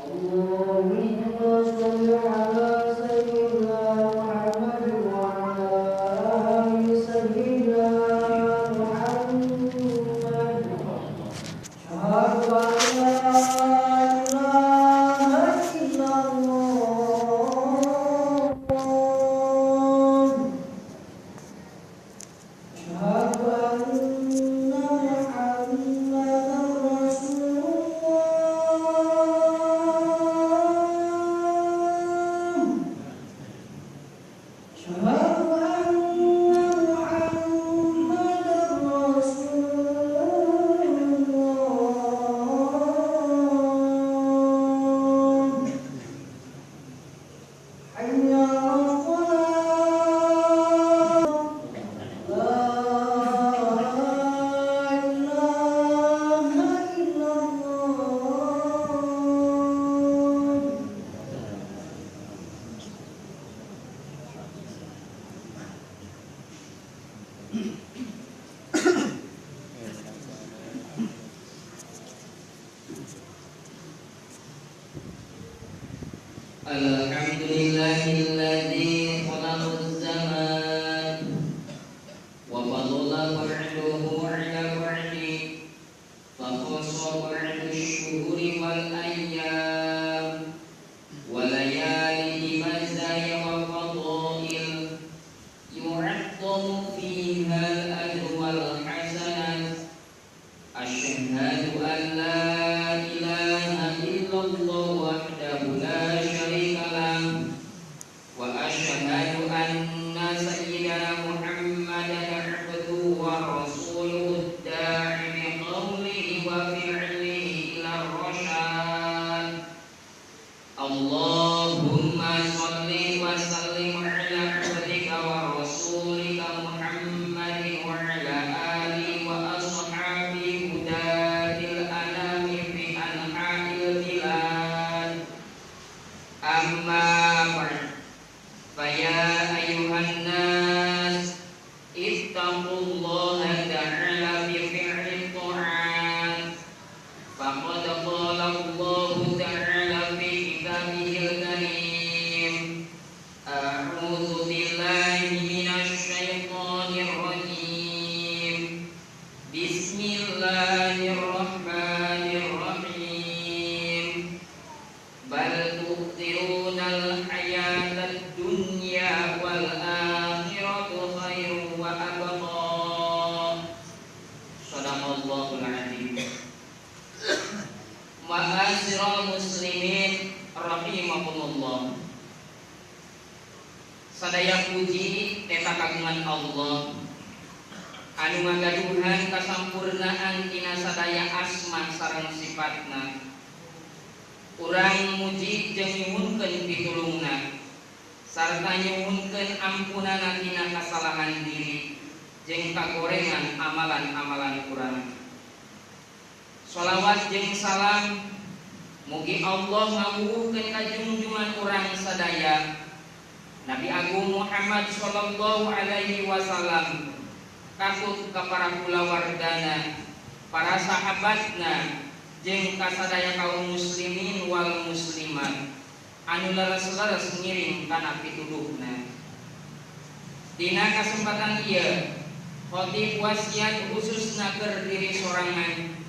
اللهم صل على سيدنا محمد وعلى آل سيدنا محمد. أشهد أن لا إله إلا الله. أشهد أن محمدا رسول الله. أشهد أن محمدا رسول الله. حي على الصلاة. لا إله إلا الله. الحمد لله الذي خلق الزمان وفضل بعده على بعد، فخص بعد الشهور والأيام وليالي بمزايا وفضائل يعظم فيها الأجر والحسنات. أشهد أن لا إله إلا الله وحده لا شريك له، وأشهد أن سيدنا محمدا عبده ورسوله الداعي بقوله وفعله إلى الرشاد. اللهم صل وسلم على عبدك ورسولك محمد وعلى آله وأصحابه هداة الأنام في أنحاء البلاد. أما بعد، فيا أيها الناس اتقوا الله تعالى بفعل الطاعات، فقد قال الله تعالى في كتابه الكريم: أعوذ بالله من الشيطان الرجيم، بسم الله الرحمن الرحيم، بل تؤثرون الحياة الدنيا والآخرة خير وأبقى. صدق الله العظيم. Ma'asyiral muslimin rahimakumullah. Sadaya puji teta kagungan Allah anu ngagaduhan kasampurnaan tina sadaya asma sareng sifatna. Urang muji jeung nyuhunkeun pitulungna sarta nyuhunkeun ampunana tina kasalahan diri jeung kagorengan amalan-amalan urang. Sholawat jeung salam mugi Allah ngawuhkeun ka junjungan urang sadaya Nabi Agung Muhammad sallallahu alaihi wasallam, katut ka para kulawargana, para sahabatna, jeung kasadaya kaum muslimin wal muslimat anu leres-leres ngiring kana pituduhna. Dina kasempatan ieu, khotib wasiat khususna keur diri sorangan,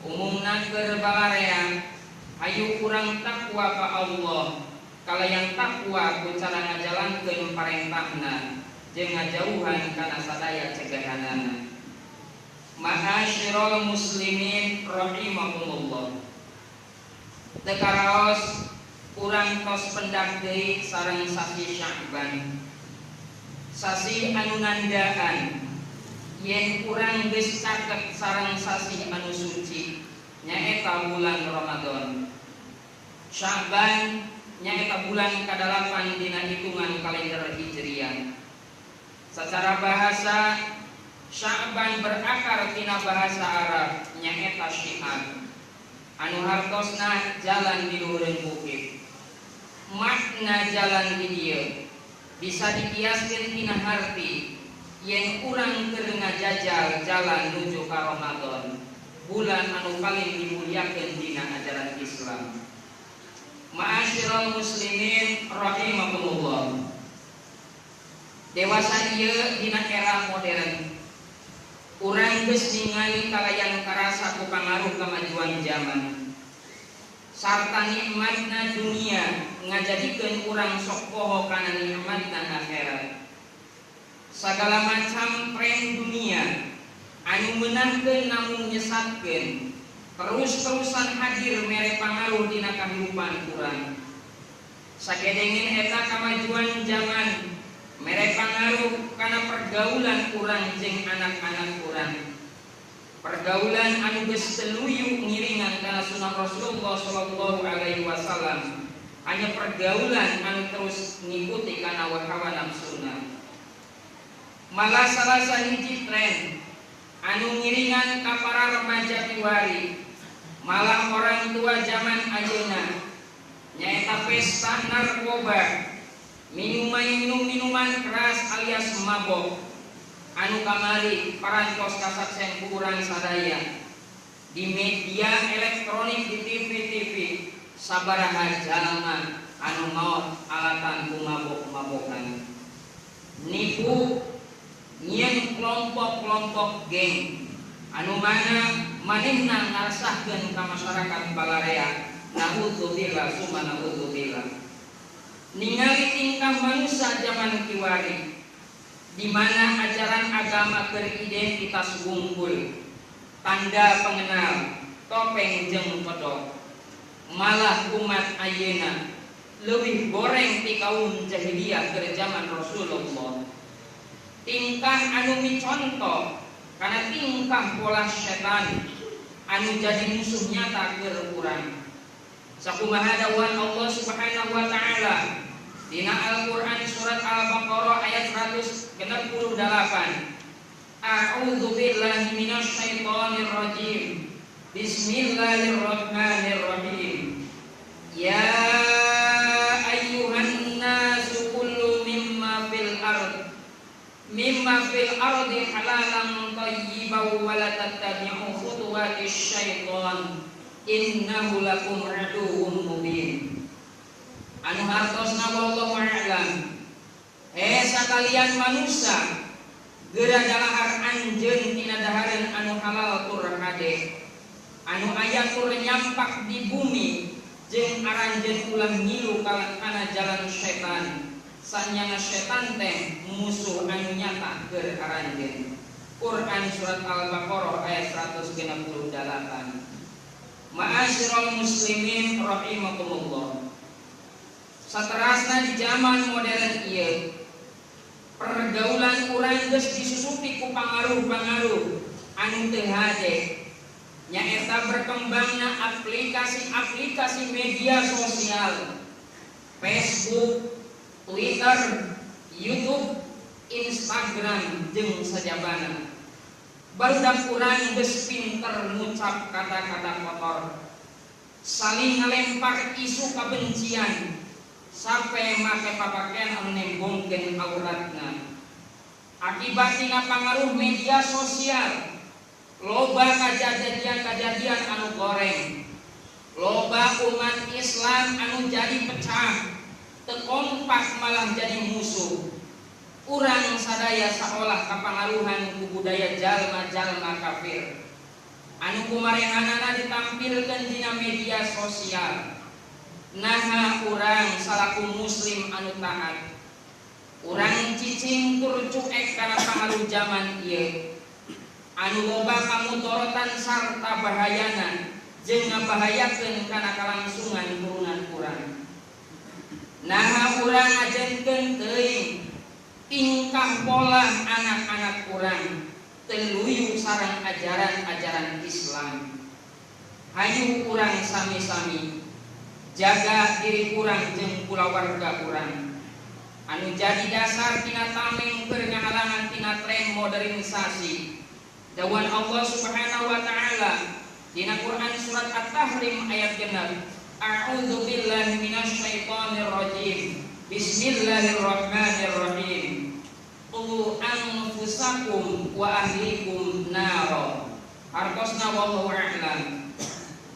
umumna keur balarea, hayu urang takwa ka Allah, kalayan takwa ku cara ngajalankeun parentahna jeung ngajauhan kana sadaya cegahanana. Ma'asyiral muslimin rahimakumullah. Teu karaos urang tos pendak deui sareng sasi Sya'ban. Sasi anu nandaan yen urang geus caket sareng sasi anu suci nyaeta bulan Ramadan. Sya'ban nyaeta bulan kadalapan dina hitungan kalender Hijriah. Secara bahasa, Sya'ban berakar tina bahasa Arab nyaeta syi'ab anu hartosna jalan di luhureun bukit. Makna jalan di dieu bisa dikiaskeun tina harti yen urang keur ngajajal jalan nuju ka Ramadan, bulan anu paling dimuliakeun dina ajaran Islam. Ma'asyiral muslimin rahimakumullah. Dewasa ieu dina era modern, urang geus ningali kalayan karasa ku pangaruh kamajuan zaman sarta nikmatna dunia ngajadikeun urang sok poho kana nikmatna akhirat. Sagala macam tren dunia anu meunangkeun namun nyesatkeun terus-terusan hadir mere pangaruh dina kahirupan urang. Sakedengin eta kamajuan zaman mere pangaruh kana pergaulan urang jeung anak-anak urang. Pergaulan anu geus teluyu ngiringan kana sunnah Rasulullah sallallahu alaihi wasallam, hanya pergaulan anu terus ngikuti kana hawa nafsuna. Malah salah sahiji tren anu ngiringan ka para remaja kiwari, malah orang tua zaman ayeuna, nyaeta pesta narkoba, minuman keras alias mabok anu kamari parantos kasaksen ku urang sadaya di media elektronik, di TV-TV, sabaraha jalma anu maot alatan ku mabok-mabokan, nipu nyieun kelompok-kelompok geng anu mana manehna ngaresahkeun ka masyarakat balarea. Naudzubillah summa naudzubillah. Ningali tingkah manusia zaman kiwari di mana ajaran agama beridentitas wungkul, tanda pengenal topeng jeung kodok, malah umat ayeuna leuwih goreng ti kaum jahiliyah keur zaman Rasulullah. Tingkah anu micontoh kana tingkah pola setan anu jadi musuh nyata keur urang. Sakumaha dawuhan Allah Subhanahu wa taala dina Al-Qur'an surat Al-Baqarah ayat 168. A'udzu billahi minasyaitonir rajim. Bismillahirrahmanirrahim. Ya ayyuhan nasu kullu mimma fil ard halalan thayyiban wa la tattabi'u khutuwatisy syaitan innahu lakum aduwwum mubin. Anu hartosna wallahu a'lam. Sakalian manusia geura dalahar anjeun tina dahareun anu halal tur hade, anu aya tur nyampak di bumi, jeung aranjeun ulah ngilu kana jalan setan. Sanyana setan teh musuh anu nyata keur aranjeun. Quran surat Al-Baqarah ayat 168. Ma'asyiral muslimin rahimakumullah. Saterasna di zaman modern ieu, pergaulan urang geus disusupi ku pangaruh-pangaruh anu teu hade, nyaeta berkembangna aplikasi-aplikasi media sosial, Facebook, Twitter, YouTube, Instagram jeung sajabana. Barudak urang geus pinter ngucap kata-kata kotor, saling ngalempar isu kabencian, sampai make papakean anu nembongkeun auratna. Akibat tina pangaruh media sosial, loba kajadian-kajadian anu goreng, loba umat Islam anu jadi pecah, teu kompak malah jadi musuh. Urang sadaya saolah kapangaruhan ku budaya jalma-jalma kafir anu kumarehanana ditampilkeun dina media sosial. Naha urang salaku muslim anu taat, urang cicing tur cuek kana pangaruh zaman ieu anu loba kamudorotan sarta bahayana jeung ngabahayakeun kana kalangsungan turunan urang. Naha urang ngajenkeun teuing tingkah pola anak-anak urang teluyu sareng ajaran-ajaran Islam. Hayu urang sami-sami jaga diri urang jeung kulawarga urang anu jadi dasar tina tameng keur ngahalangan tina tren modernisasi. Dawuhan Allah Subhanahu wa taala dina Quran surat At-Tahrim ayat 6. A'udzu billahi minasyaitonir rajim. Bismillahirrahmanirrahim. Qu anfusakum wa ahlikum nara. Hartosna wallahu a'lam.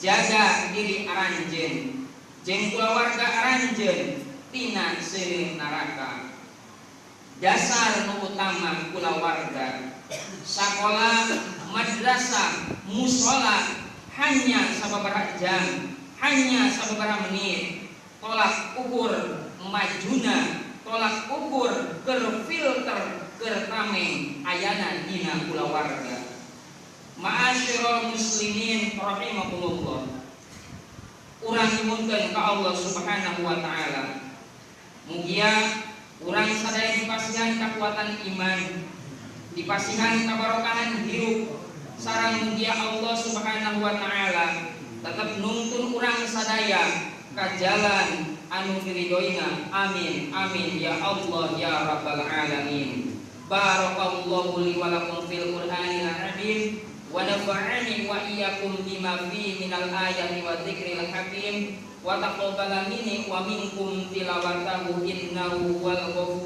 Jaga diri aranjeun jeung kulawarga aranjeun tina seuneu neraka. Dasar nu utama kulawarga sakola, madrasah, musola hanya sababaraha jam, hanya sababaraha menit. Tolak ukur majuna, tolak ukur keur filter keur tameng ayana dina kulawarga. Ma'asyiral muslimin rahimakumullah. Urang nyuhunkeun ka Allah Subhanahu wa taala. Mugia urang sadaya dipasihan kakuatan iman, dipasihan kabarokahan hirup, sareng mugia Allah Subhanahu wa taala tetep nungtun urang sadaya ka jalan anu diridoina. Amin amin ya Allah ya rabbal alamin. Barakallahu li wa lakum fil Qur'anil azim wa nafa'ani wa iyyakum bima fi minal ayati wa dzikril hakim wa taqabbala minni wa minkum tilawatahu innahu wal ghafurur